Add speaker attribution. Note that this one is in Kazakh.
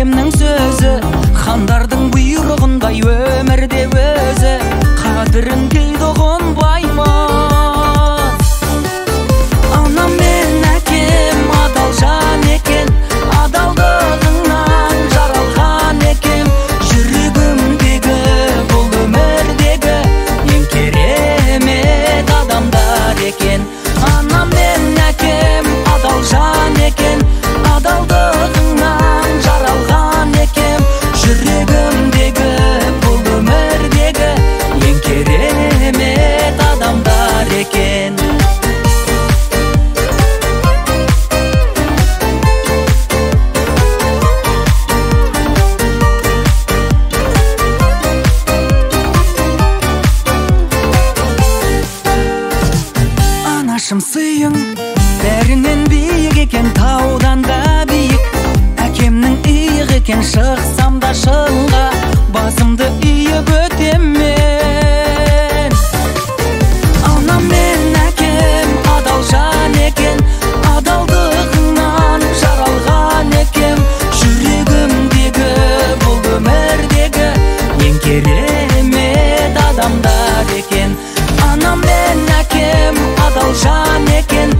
Speaker 1: әкемнің сөзі, хандардың бұйрығындай өмірде өзі, қадірін кейде ұғынбаймыз. Анам мен әкем адал жан екен, адалдығыңнан жаралған екем. Жүрегімдегі бұл өмірдегі ең керемет адамдар екен. Анам мен әкем адал жан екен, адалдығыңнан жаралған екем. Жүрегімдегі бұл өмірдегі ең керемет адамдар екен. Анашым сыйың бәрінен биік екен, таудан да биік. Әкемнің иығы екен, шықсам да шыңға басымды иіп өтемін. Анам мен әкем адал жан екен, адалдығыңнан жаралған екем. Жүрегімдегі бұл өмірдегі ең керемет адамдар екен. Анам мен әкем адал жан екен,